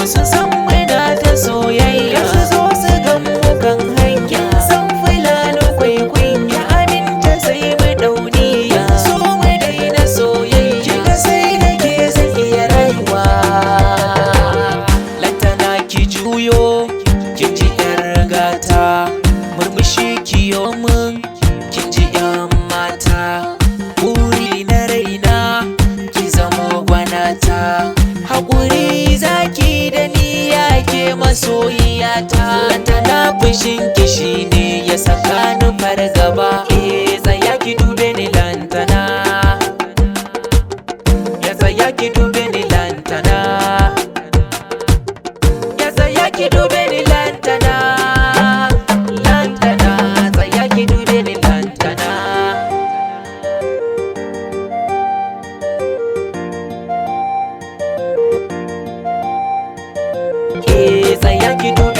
Sun san muna ta soyayya, su zo su gan mu kan hanya. San fulani kwaikwinya, aminta sai mu dauniya. So mu daina soyayya, kiga sai da ke zan iya rayuwa. Lantana ki juyo, kin ji yar gata. Murmushi ki yo min, kin ji yan mata. Buri na raina, ki zamo gwanata. Haƙuri zaki da ni yake masoyiyata. Lantana fushin ki shine ya saka ni fargaba. Eh, tsaya ki dube ni lantana. Ya tsaya ki dube ni lantana. Ya tsaya ki dube ni lantana. Lantana, tsaya ki dube ni lantana. Eh, tsaya ki dube